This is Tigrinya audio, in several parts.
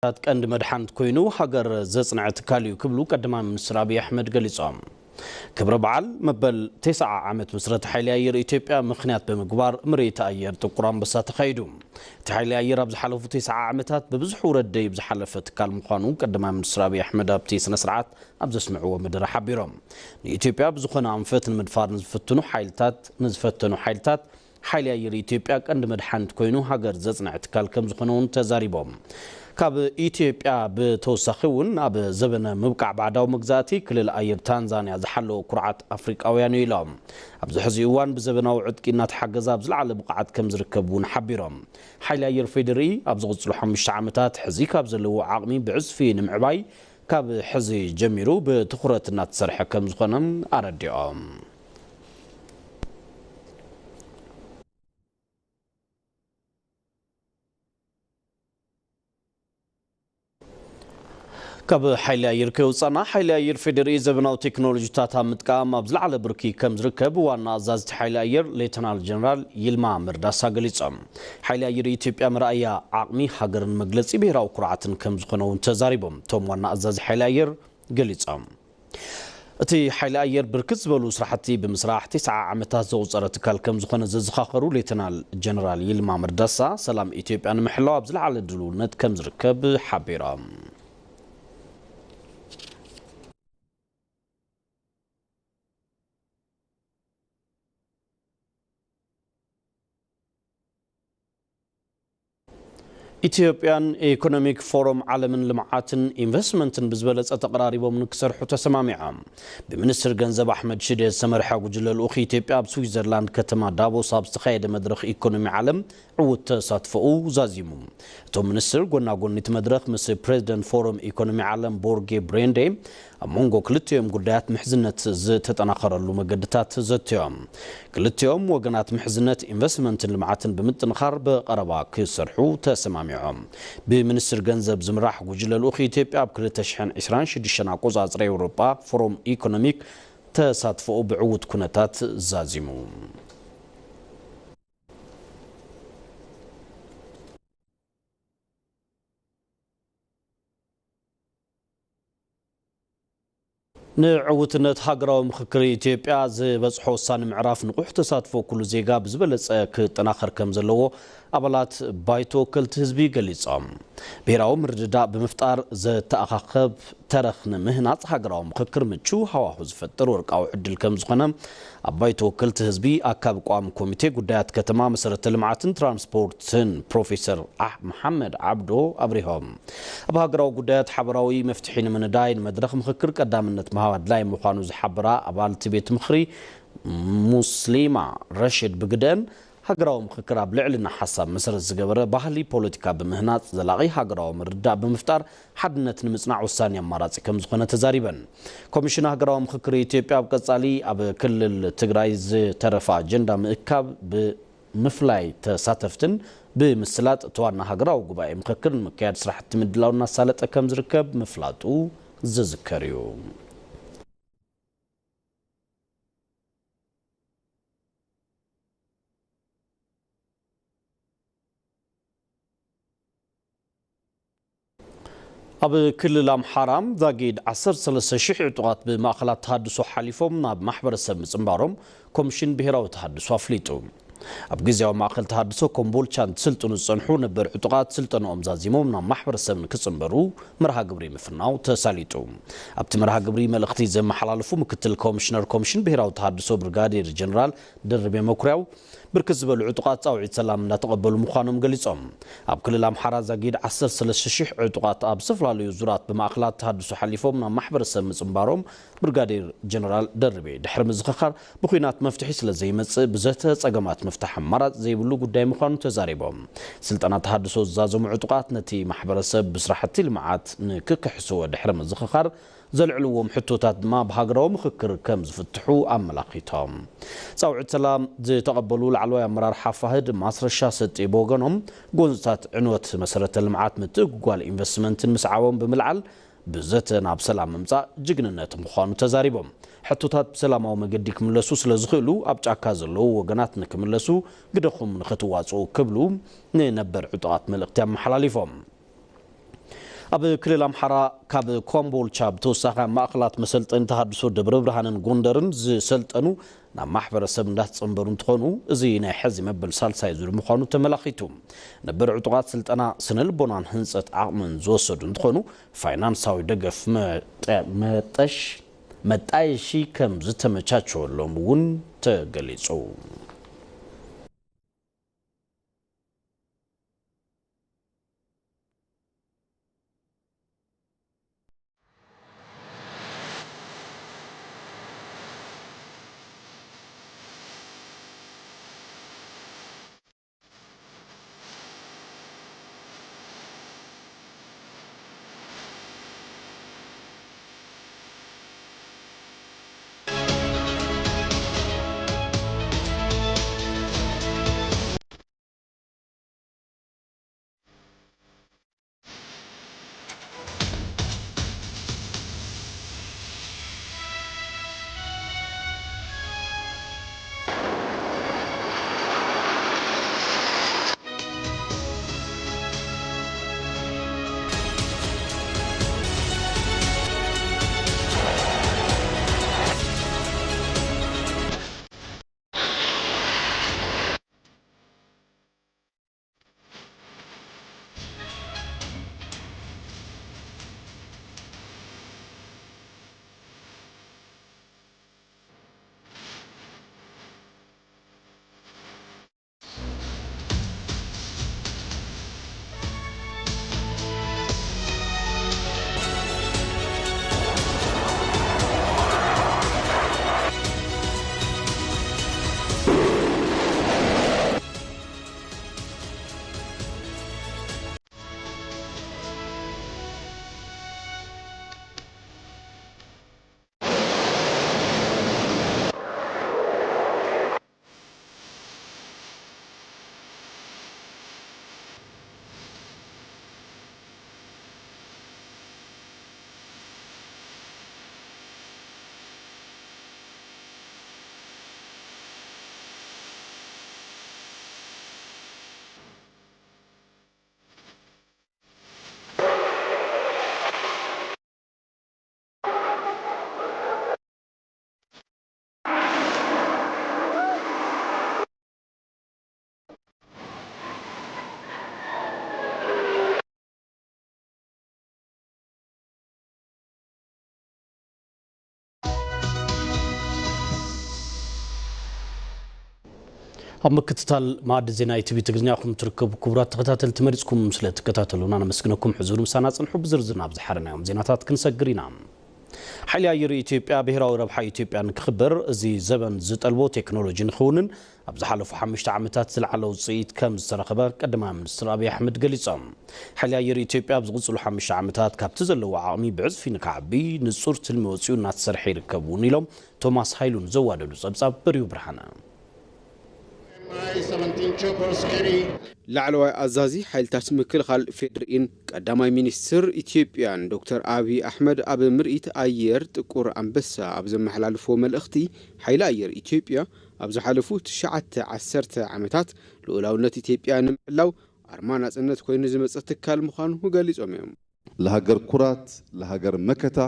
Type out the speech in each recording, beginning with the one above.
ታት ቀንዲ መድሓኒት ኮይኑ ሃገር ዘጽንዐ ትካል እዩ ክብሉ ቀዳማይ ሚኒስትር ኣብይ ኣሕመድ ገሊጾም። ክብረ በዓል መበል ተስዓ ዓመት ምስረታ ሓይሊ ኣየር ኢትዮጵያ ምኽንያት ብምግባር ምርኢት ኣየር ጥቁር ኣንበሳ ተኻይዱ። እቲ ሓይሊ ኣየር ኣብ ዝሓለፉ ተስዓ ዓመታት ብብዙሕ ውረድ ደይብ ዝሓለፈ ትካል ምዃኑ ቀዳማይ ሚኒስትር ኣብይ ኣሕመድ ኣብቲ ስነ ስርዓት ኣብ ዘስምዕዎ መደረ ሓቢሮም። ንኢትዮጵያ ብዝኾነ ኣንፈት ንምድፋር ንዝፍትኑ ሓይልታት ንዝፈተኑ ሓይልታት ሓይሊ ኣየር ኢትዮጵያ ቀንዲ መድሓኒት ኮይኑ ሃገር ዘጽንዐ ትካል ከም ዝኾነ እውን ተዛሪቦም። ካብ ኢትዮጵያ ብተወሳኺ እውን ኣብ ዘበነ ምብቃዕ ባዕዳዊ መግዛእቲ ክልል ኣየር ታንዛንያ ዝሓለወ ኩርዓት ኣፍሪቃውያን እዩ ኢሎም። ኣብዚ ሕዚ እዋን ብዘበናዊ ዕጥቂ እናተሓገዘ ኣብ ዝለዓለ ብቕዓት ከም ዝርከብ እውን ሓቢሮም። ሓይሊ ኣየር ፌዴሪ ኣብ ዝቕፅሉ ሓሙሽተ ዓመታት ሕዚ ካብ ዘለዎ ዓቕሚ ብዕፅፊ ንምዕባይ ካብ ሕዚ ጀሚሩ ብትኹረት እናተሰርሐ ከም ዝኾነ ኣረዲኦም። ካብ ሓይሊ ኣየር ከይወፃና፣ ሓይሊ ኣየር ፌዴሪ ዘበናዊ ቴክኖሎጂታት ኣብ ምጥቃም ኣብ ዝለዓለ ብርኪ ከም ዝርከብ ዋና ኣዛዝቲ ሓይሊ ኣየር ሌተናል ጀነራል ይልማ መርዳሳ ገሊፆም። ሓይሊ ኣየር ኢትዮጵያ መርኣያ ዓቕሚ ሃገርን መግለፂ ብሄራዊ ኩርዓትን ከም ዝኾነ እውን ተዛሪቦም። እቶም ዋና ኣዛዚ ሓይሊ ኣየር ገሊፆም። እቲ ሓይሊ ኣየር ብርክት ዝበሉ ስራሕቲ ብምስራሕ ተስዓ ዓመታት ዘቑፀረ ትካል ከም ዝኾነ ዘዘኻኸሩ ሌተናል ጀነራል ይልማ መርዳሳ፣ ሰላም ኢትዮጵያ ንምሕላው ኣብ ዝለዓለ ድልውነት ከም ዝርከብ ሓቢሮም። ኢትዮጵያን ኢኮኖሚክ ፎረም ዓለምን ልምዓትን ኢንቨስትመንትን ብዝበለጸ ተቐራሪቦም ንክሰርሑ ተሰማሚዖም። ብሚኒስትር ገንዘብ ኣሕመድ ሽዴ ዝተመርሐ ጉጅለ ልኡኽ ኢትዮጵያ ኣብ ስዊዘርላንድ ከተማ ዳቮስ ኣብ ዝተኻየደ መድረኽ ኢኮኖሚ ዓለም ዕዉት ተሳትፎኡ ዛዚሙ። እቶም ሚኒስትር ጎናጎኒ እቲ መድረኽ ምስ ፕሬዚደንት ፎረም ኢኮኖሚ ዓለም ቦርጌ ብሬንዴ ኣብ መንጎ ክልቲኦም ጉዳያት ምሕዝነት ዝተጠናኸረሉ መገድታት ዘትዮም። ክልቲኦም ወገናት ምሕዝነት ኢንቨስትመንትን ልምዓትን ብምጥንኻር ብቐረባ ክሰርሑ ተሰማሚዖም። ብሚኒስትር ገንዘብ ዝምራሕ ጉጅለ ልኡኽ ኢትዮጵያ ኣብ ክልተ ሽሕን ዕስራን ሽዱሽተን ኣቆጻጽራ ኤውሮጳ ፎረም ኢኮኖሚክ ተሳትፎኡ ብዕዉት ኩነታት ዛዚሙ። ንዕውትነት ሃገራዊ ምኽክር ኢትዮጵያ ዝበጽሖ ወሳኒ ምዕራፍ ንቑሕ ተሳትፎ ኩሉ ዜጋ ብዝበለጸ ክጠናኸር ከም ዘለዎ ኣባላት ባይቶ ወከልቲ ህዝቢ ገሊጾም። ብሄራዊ ምርድዳእ ብምፍጣር ዘተኣኻኸብ ተረኽ ንምህናጽ ሃገራዊ ምኽክር ምቹው ሃዋሁ ዝፈጥር ወርቃዊ ዕድል ከም ዝኾነ ኣብ ባይቶ ወከልቲ ህዝቢ ኣካቢ ቋሚ ኮሚቴ ጉዳያት ከተማ መሰረተ ልምዓትን ትራንስፖርትን ፕሮፌሰር ኣሕ-፣ መሓመድ ዓብዶ ኣብሪሆም። ኣብ ሃገራዊ ጉዳያት ሓበራዊ መፍትሒ ንምንዳይ ንመድረኽ ምኽክር ቀዳምነት ምሃብ ኣድላይ ምዃኑ ዝሓበራ ኣባልቲ ቤት ምኽሪ ሙስሊማ ረሽድ ብግደን፣ ሃገራዊ ምኽክር ኣብ ልዕልና ሓሳብ መሰረት ዝገበረ ባህሊ ፖለቲካ ብምህናጽ ዘላቒ ሃገራዊ ምርድዳእ ብምፍጣር ሓድነት ንምጽናዕ ወሳኒ ኣማራጺ ከም ዝኾነ ተዛሪበን። ኮሚሽን ሃገራዊ ምኽክር ኢትዮጵያ ኣብ ቀጻሊ ኣብ ክልል ትግራይ ዝተረፈ ኣጀንዳ ምእካብ ብምፍላይ ተሳተፍትን ብምስላጥ እቲ ዋና ሃገራዊ ጉባኤ ምኽክር ንምክያድ ስራሕቲ ምድላው እናሳለጠ ከም ዝርከብ ምፍላጡ ዝዝከር እዩ። ኣብ ክልል ኣምሓራ ዛጊድ ዓሰርተ ሰለስተ ሽሕ ዕጡቓት ብማእኸላት ተሃድሶ ሓሊፎም ናብ ማሕበረሰብ ምጽንባሮም ኮሚሽን ብሄራዊ ተሃድሶ ኣፍሊጡ። ኣብ ግዜያዊ ማእኸል ተሃድሶ ኮምቦልቻ እንትስልጥኑ ዝጸንሑ ነበር ዕጡቓት ስልጠንኦም ዛዚሞም ናብ ማሕበረሰብ ንክጽንበሩ መርሃ ግብሪ ምፍናው ተሳሊጡ። ኣብቲ መርሃ ግብሪ መልእኽቲ ዘመሓላለፉ ምክትል ኮሚሽነር ኮሚሽን ብሄራዊ ተሃድሶ ብርጋዴር ጀነራል ደርቤ መኩርያው፣ ብርክት ዝበሉ ዕጡቓት ጻውዒት ሰላም እንዳተቐበሉ ምዃኖም ገሊጾም። ኣብ ክልል ኣምሓራ ዛጊድ ዓሰርተ ሰለስተ ሽሕ ዕጡቓት ኣብ ዝተፈላለዩ ዙራት ብማእኸላት ተሃድሶ ሓሊፎም ናብ ማሕበረሰብ ምጽንባሮም ብርጋዴር ጀነራል ደርቤ ድሕሪ ምዝኽኻር፣ ብኹናት መፍትሒ ስለ ዘይመጽእ ብዘተ ጸገማት ምፍታሕ ኣማራጺ ዘይብሉ ጉዳይ ምዃኑ ተዛሪቦም። ስልጠና ተሃድሶ ዝዛዘሙ ዕጡቓት ነቲ ማሕበረሰብ ብስራሕቲ ልምዓት ንክክሕስዎ ድሕሪ ምዝኽኻር፣ ዘልዕልዎም ሕቶታት ድማ ብሃገራዊ ምኽክር ከም ዝፍትሑ ኣመላኺቶም። ጻውዒት ሰላም ዝተቐበሉ ላዕለዋይ ኣመራርሓ ፋህድ ማስረሻ ሰጤ ብወገኖም፣ ጎንፅታት ዕንወት መሰረተ ልምዓት ምትእጉጓል ኢንቨስትመንትን ምስዓቦም ብምልዓል፣ ብዘተ ናብ ሰላም ምምጻእ ጅግንነት ምዃኑ ተዛሪቦም። ሕቶታት ብሰላማዊ መገዲ ክምለሱ ስለ ዝኽእሉ፣ ኣብ ጫካ ዘለዉ ወገናት ንክምለሱ ግደኹም ንኽትዋፅኡ ክብሉ ንነበር ዕጡቓት መልእኽቲ ኣመሓላሊፎም። ኣብ ክልል ኣምሓራ ካብ ኮምቦልቻ ብተወሳኺ ኣብ ማእኸላት መሰልጠኒ ተሃድሶ ደብረ ብርሃንን ጎንደርን ዝሰልጠኑ ናብ ማሕበረሰብ እንዳተጸንበሩ እንትኾኑ፣ እዚ ናይ ሕዚ መበል ሳልሳይ ዙር ምዃኑ ተመላኺቱ። ነበር ዕጡቓት ስልጠና ስነ ልቦናን ህንጸት ዓቕምን ዝወሰዱ እንትኾኑ፣ ፋይናንሳዊ ደገፍ መጠ-፣ መጠሽ-፣ መጣየሺ ከም ዝተመቻቸወሎም እውን ተገሊጹ። ኣብ ምክትታል መኣዲ ዜና ኢቲቪ ትግርኛ ኢኹም ትርከቡ። ክቡራት ተኸታተልቲ፣ መሪጽኩም ስለ ትከታተሉና ነመስግነኩም። ሕዙር ምሳና ጽንሑ። ብዝርዝር ናብ ዝሓረናዮም ዜናታት ክንሰግር ኢና። ሓይሊ ኣየር ኢትዮጵያ ብሄራዊ ረብሓ ኢትዮጵያ ንክኽበር፣ እዚ ዘበን ዝጠልቦ ቴክኖሎጂ ንክውንን ኣብ ዝሓለፉ ሓሙሽተ ዓመታት ዝለዓለ ውፅኢት ከም ዝተረኸበ ቀዳማይ ሚኒስትር ኣብይ ኣሕመድ ገሊጾም። ሓይሊ ኣየር ኢትዮጵያ ኣብ ዝቕፅሉ ሓሙሽተ ዓመታት ካብቲ ዘለዎ ዓቕሚ ብዕፅፊ ንክዓቢ ንፁር ትልሚ ወፂኡ እናተሰርሐ ይርከብ እውን ኢሎም ቶማስ ሃይሉን ዘዋደዱ ጸብጻብ በሪሁ ብርሃነ። ላዕለዋይ ኣዛዚ ሓይልታት ምክልኻል ፌድሪኢን ቀዳማይ ሚኒስትር ኢትዮጵያን ዶክተር ኣብይ ኣሕመድ ኣብ ምርኢት ኣየር ጥቁር ኣንበሳ ኣብ ዘመሓላልፍዎ መልእኽቲ፣ ሓይሊ ኣየር ኢትዮጵያ ኣብ ዝሓለፉ ትሽዓተ ዓሰርተ ዓመታት ልኡላውነት ኢትዮጵያ ንምሕላው ኣርማ ናጽነት ኮይኑ ዝመጸ ትካል ምዃኑ ገሊጾም እዮም። ለሀገር ኩራት፣ ለሀገር መከታ።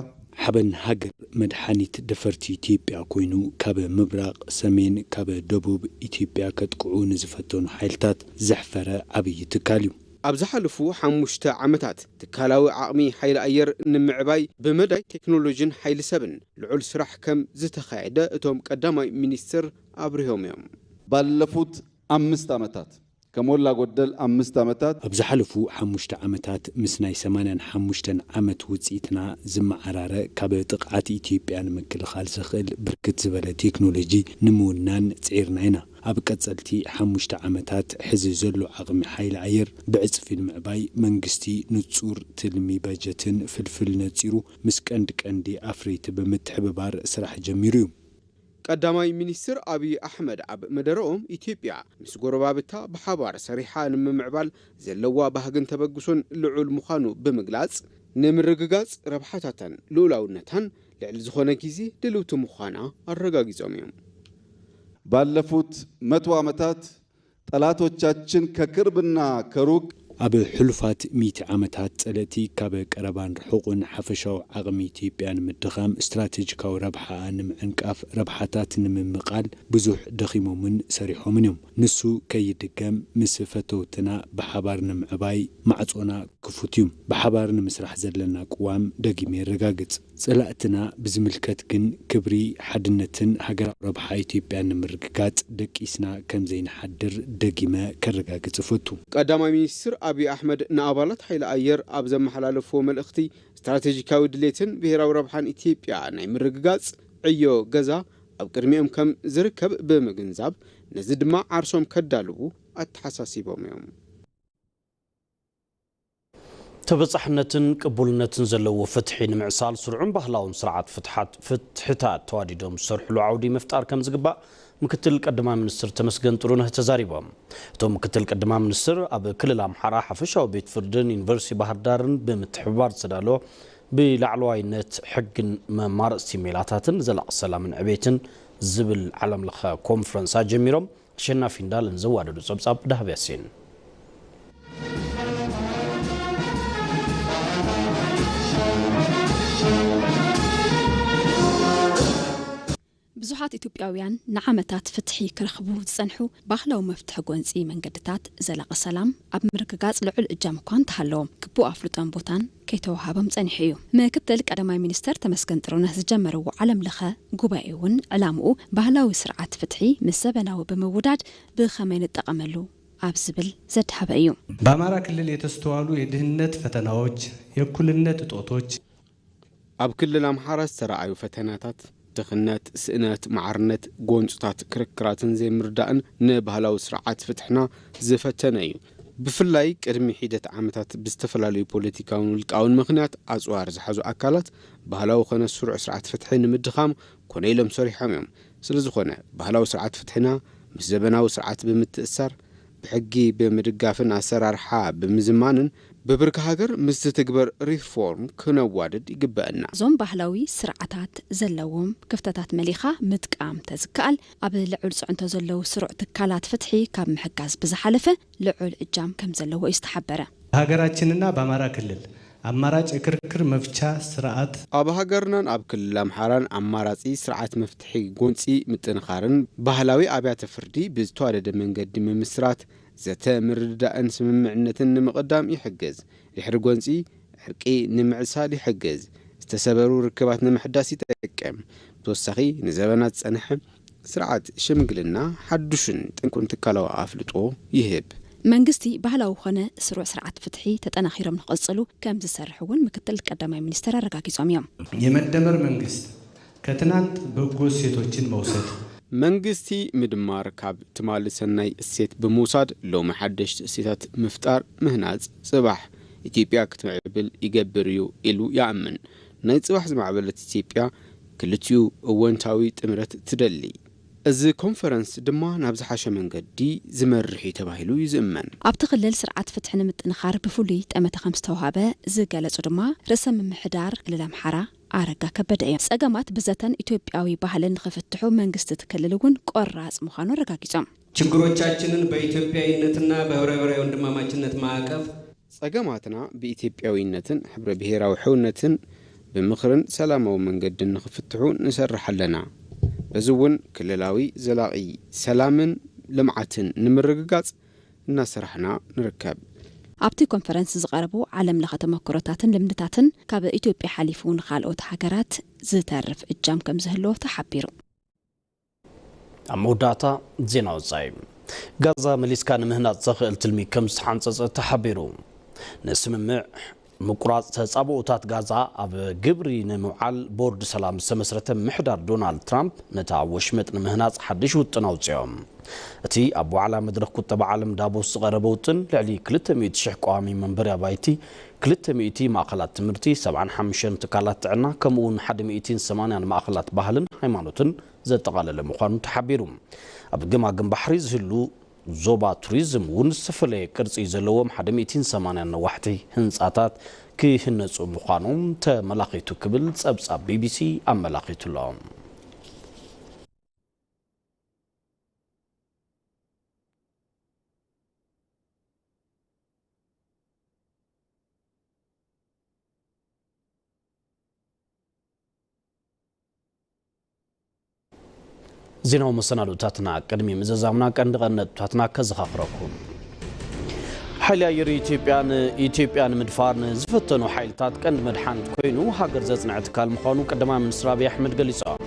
ሓበን ሃገር መድሓኒት ደፈርቲ ኢትዮጵያ ኮይኑ፣ ካብ ምብራቕ፣ ሰሜን፣ ካብ ደቡብ ኢትዮጵያ ከጥቅዑ ንዝፈተኑ ሓይልታት ዘሕፈረ ዓብዪ ትካል እዩ። ኣብ ዝሓለፉ ሓሙሽተ ዓመታት ትካላዊ ዓቕሚ ሓይሊ ኣየር ንምዕባይ ብመዳይ ቴክኖሎጂን ሓይሊ ሰብን ልዑል ስራሕ ከም ዝተኻየደ እቶም ቀዳማይ ሚኒስትር ኣብሪሆም እዮም። ባለፉት አምስት ዓመታት፣ ከሞላ ጎደል አምስት ዓመታት። ኣብ ዝሓለፉ ሓሙሽተ ዓመታት ምስ ናይ ሰማንያን ሓሙሽተን ዓመት ውጽኢትና ዝመዓራረ፣ ካብ ጥቕዓት ኢትዮጵያ ንምክልኻል ዘኽእል ብርክት ዝበለ ቴክኖሎጂ ንምውናን ጽዒርና ኢና። ኣብ ቀጸልቲ ሓሙሽተ ዓመታት ሕዚ ዘሎ ዓቕሚ ሓይሊ ኣየር ብዕጽፊ ንምዕባይ መንግስቲ ንጹር ትልሚ በጀትን ፍልፍል ነጺሩ ምስ ቀንዲ ቀንዲ ኣፍረይቲ ብምትሕብባር ስራሕ ጀሚሩ እዩ። ቀዳማይ ሚኒስትር ኣብይ ኣሕመድ ኣብ መደረኦም፣ ኢትዮጵያ ምስ ጎረባብታ ብሓባር ሰሪሓ ንምምዕባል ዘለዋ ባህግን ተበግሶን ልዑል ምዃኑ ብምግላጽ፣ ንምርግጋጽ ረብሓታታን ልኡላውነታን ልዕሊ ዝኾነ ግዜ ድልውቲ ምዃና ኣረጋጊጾም እዮም። ባለፉት መቶ ዓመታት ጠላቶቻችን ከቅርብና ከሩቅ ኣብ ሕሉፋት ሚእቲ ዓመታት ጸለእቲ ካብ ቀረባን ርሑቕን ሓፈሻዊ ዓቕሚ ኢትዮጵያ ንምድኻም፣ ስትራቴጂካዊ ረብሓኣ ንምዕንቃፍ፣ ረብሓታት ንምምቓል ብዙሕ ደኺሞምን ሰሪሖምን እዮም። ንሱ ከይድገም ምስ ፈተውትና ብሓባር ንምዕባይ ማዕጾና ክፉት እዩ። ብሓባር ንምስራሕ ዘለና ቅዋም ደጊመ የረጋግጽ። ጸላእትና ብዝምልከት ግን ክብሪ፣ ሓድነትን ሃገራዊ ረብሓ ኢትዮጵያ ንምርግጋጽ ደቂስና ከም ዘይንሓድር ደጊመ ከረጋግጽ እፈቱ። ቀዳማይ ሚኒስትር ኣብይ ኣሕመድ ንኣባላት ሓይሊ ኣየር ኣብ ዘመሓላለፍዎ መልእኽቲ፣ ስትራቴጂካዊ ድሌትን ብሄራዊ ረብሓን ኢትዮጵያ ናይ ምርግጋጽ ዕዮ ገዛ ኣብ ቅድሚኦም ከም ዝርከብ ብምግንዛብ፣ ነዚ ድማ ዓርሶም ከዳልዉ ኣተሓሳሲቦም እዮም። ተበጻሕነትን ቅቡልነትን ዘለዎ ፍትሒ ንምዕሳል ስሩዕን ባህላውን ስርዓት ፍትሓት-፣ ፍትሕታት ተዋዲዶም ዝሰርሕሉ ዓውዲ ምፍጣር ከም ዝግባእ ምክትል ቀዳማይ ሚኒስትር ተመስገን ጥሩነህ ተዛሪቦም። እቶም ምክትል ቀዳማይ ሚኒስትር ኣብ ክልል ኣምሓራ ሓፈሻዊ ቤት ፍርድን ዩኒቨርሲቲ ባህር ዳርን ብምትሕብባር ዝተዳለወ ብላዕለዋይነት ሕግን መማረፅቲ ሜላታትን ዘላቂ ሰላምን ዕቤትን ዝብል ዓለም ለኸ ኮንፈረንስ ኣጀሚሮም። ኣሸናፊ እንዳለን ዘዋደዱ ጸብጻብ ዳህብ ያሲን። ብዙሓት ኢትዮጵያውያን ንዓመታት ፍትሒ ክረኽቡ ዝጸንሑ ባህላዊ መፍትሒ ጎንጺ መንገድታት ዘላቂ ሰላም ኣብ ምርግጋጽ ልዑል እጃም እኳ እንተሃለዎም፣ ግቡእ ኣፍልጦን ቦታን ከይተዋሃቦም ጸኒሑ እዩ። ምክትል ቀዳማይ ሚኒስተር ተመስገን ጥሩነህ ዝጀመርዎ ዓለም ለኸ ጉባኤ እውን ዕላምኡ ባህላዊ ስርዓት ፍትሒ ምስ ዘበናዊ ብምውዳድ ብኸመይ ንጠቐመሉ ኣብ ዝብል ዘድሃበ እዩ። በአማራ ክልል የተስተዋሉ የድህነት ፈተናዎች፣ የእኩልነት እጦቶች፣ ኣብ ክልል ኣምሓራ ዝተረኣዩ ፈተናታት ድኽነት፣ ስእነት፣ ማዕርነት፣ ጎንፅታት፣ ክርክራትን ዘይምርዳእን ንባህላዊ ስርዓት ፍትሕና ዝፈተነ እዩ። ብፍላይ ቅድሚ ሒደት ዓመታት ብዝተፈላለዩ ፖለቲካውን ውልቃውን ምኽንያት ኣፅዋር ዝሓዙ ኣካላት ባህላዊ ኮነ ስሩዕ ስርዓት ፍትሒ ንምድኻም ኮነ ኢሎም ሰሪሖም እዮም። ስለዝኾነ ባህላዊ ስርዓት ፍትሕና ምስ ዘበናዊ ስርዓት ብምትእሳር፣ ብሕጊ ብምድጋፍን ኣሰራርሓ ብምዝማንን ብብርኪ ሃገር ምስ ዝትግበር ሪፎርም ክነዋድድ ይግበአና። እዞም ባህላዊ ስርዓታት ዘለዎም ክፍተታት መሊኻ ምጥቃም ተዝከኣል፣ ኣብ ልዑል ፅዕንቶ ዘለዉ ስሩዕ ትካላት ፍትሒ ካብ ምሕጋዝ ብዝሓለፈ ልዑል እጃም ከም ዘለዎ እዩ ዝተሓበረ። በሀገራችንና በአማራ ክልል አማራጭ የክርክር መፍቻ ስርዓት። ኣብ ሃገርናን ኣብ ክልል ኣምሓራን ኣማራጺ ስርዓት መፍትሒ ጎንጺ ምጥንኻርን ባህላዊ ኣብያተ ፍርዲ ብዝተዋደደ መንገዲ ምምስራት፣ ዘተ ምርድዳእን ስምምዕነትን ንምቕዳም ይሕግዝ። ድሕሪ ጎንጺ ዕርቂ ንምዕሳል ይሕግዝ። ዝተሰበሩ ርክባት ንምሕዳስ ይጠቅም። ብተወሳኺ ንዘበናት ዝጸንሐ ስርዓት ሽምግልና ሓዱሽን ጥንኩን ትካላዊ ኣፍልጦ ይህብ። መንግስቲ ባህላዊ ኮነ ስሩዕ ስርዓት ፍትሒ ተጠናኺሮም ንክቕጽሉ ከም ዝሰርሕ እውን ምክትል ቀዳማይ ሚኒስትር ኣረጋጊጾም እዮም። የመደመር መንግስት ከትናንት በጎ እሴቶችን መውሰድ። መንግስቲ ምድማር ካብ ትማሊ ሰናይ እሴት ብምውሳድ ሎሚ ሓደሽቲ እሴታት ምፍጣር ምህናጽ ጽባሕ ኢትዮጵያ ክትምዕብል ይገብር እዩ ኢሉ ይኣምን። ናይ ጽባሕ ዝማዕበለት ኢትዮጵያ ክልቲኡ እወንታዊ ጥምረት ትደሊ። እዚ ኮንፈረንስ ድማ ናብ ዝሓሸ መንገዲ ዝመርሕ እዩ ተባሂሉ እዩ ዝእመን። ኣብቲ ክልል ስርዓት ፍትሒ ንምጥንኻር ብፍሉይ ጠመተ ከም ዝተዋሃበ ዝገለጹ ድማ ርእሰ ምምሕዳር ክልል ኣምሓራ ኣረጋ ከበደ እዮም። ጸገማት ብዘተን ኢትዮጵያዊ ባህልን ንኽፍትሑ መንግስቲ እቲ ክልል እውን ቆራጽ ምዃኑ ኣረጋጊጾም። ችግሮቻችንን በኢትዮጵያዊነትና በህብረ ብሔራዊ ወንድማማችነት ማዕቀፍ ጸገማትና ብኢትዮጵያዊነትን ሕብረ ብሔራዊ ሕውነትን ብምኽርን ሰላማዊ መንገድን ንኽፍትሑ ንሰርሕ ኣለና። በዚ እውን ክልላዊ ዘላቒ ሰላምን ልምዓትን ንምርግጋጽ እናሰራሕና ንርከብ። ኣብቲ ኮንፈረንስ ዝቐረቡ ዓለም ለኸ ተመክሮታትን ልምድታትን ካብ ኢትዮጵያ ሓሊፉ ንኻልኦት ሃገራት ዝተርፍ እጃም ከም ዝህልዎ ተሓቢሩ። ኣብ መወዳእታ ዜና ወጻኢ። ጋዛ መሊስካ ንምህናጽ ዘኽእል ትልሚ ከም ዝተሓንጸጸ ተሓቢሩ። ንስምምዕ ምቁራጽ ተጻብኦታት ጋዛ ኣብ ግብሪ ንምውዓል ቦርድ ሰላም ዝተመስረተ ምሕዳር ዶናልድ ትራምፕ ነታ ወሽመጥ ንምህናጽ ሓድሽ ውጥን ኣውጺኦም። እቲ ኣብ ዋዕላ መድረኽ ቁጠባ ዓለም ዳቮስ ዝቐረበ ውጥን ልዕሊ ክልተ ሚእቲ ሽሕ ቀዋሚ መንበሪ ኣባይቲ፣ ክልተ ሚእቲ ማእኸላት ትምህርቲ፣ ሰብዓን ሓሙሽተን ትካላት ጥዕና ከምኡ እውን ሓደ ሚእትን ሰማንያን ማእኸላት ባህልን ሃይማኖትን ዘጠቓለለ ምዃኑ ተሓቢሩ። ኣብ ገማግም ባሕሪ ዝህሉ ዞባ ቱሪዝም እውን ዝተፈለየ ቅርጺ ዘለዎም ሓደ ሚእትን ሰማንያን ነዋሕቲ ህንጻታት ክህነጹ ምዃኖም ተመላኺቱ ክብል ጸብጻብ ቢቢሲ ኣመላኺቱ ኣሎ። ዜናዊ መሰናዶታትና ቅድሚ ምዘዛምና ቀንዲ ቀንዲ ነጥብታትና ከዘኻኽረኩም። ሓይሊ ኣየር ኢትዮጵያ ንኢትዮጵያ ንምድፋር ንዝፈተኑ ሓይልታት ቀንዲ መድሓኒት ኮይኑ ሃገር ዘጽንዐ ትካል ምዃኑ ቀዳማይ ሚኒስትር ኣብይ ኣሕመድ ገሊጾም።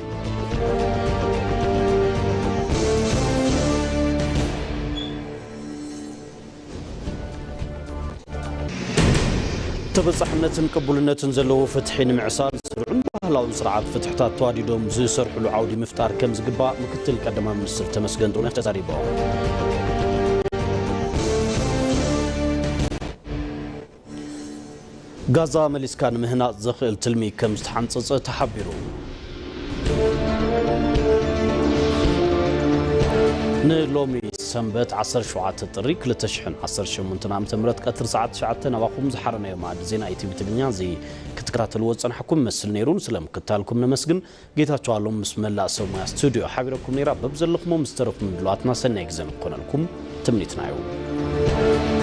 ተበጻሕነትን ቅቡልነትን ዘለዎ ፍትሒ ንምዕሳል ስሩዕን ባህላውን ስርዓት ፍትሕታት ተዋዲዶም ዝሰርሕሉ ዓውዲ ምፍጣር ከም ዝግባእ ምክትል ቀዳማይ ሚኒስትር ተመስገን ጥሩነህ ተዛሪቦም። ጋዛ መሊስካ ንምህናጽ ዘኽእል ትልሚ ከም ዝተሓንጸጸ ተሓቢሩ። ንሎሚ ሰንበት ዓሰርተ ሸውዓተ ጥሪ ክልተ ሽሕን ዓሰርተ ሸሞንተን ዓመተ ምህረት ቀትሪ ሰዓት ትሽዓተ ናባኹም ዝሓረናዮ መኣዲ ዜና ኢቲቪ ትግርኛ እዚ ክትከታተልዎ ዝጸናሕኩም መስል ነይሩ። ስለ ምክትታልኩም ነመስግን። ጌታቸው ኣሎም ምስ መላእ ሰብ ሞያ ስቱዲዮ ሓቢረኩም ነይራ። በብዘለኹሞ ምስ ተረፉ ምድላዋትና ሰናይ ግዜ ንክኾነልኩም ትምኒትና እዩ።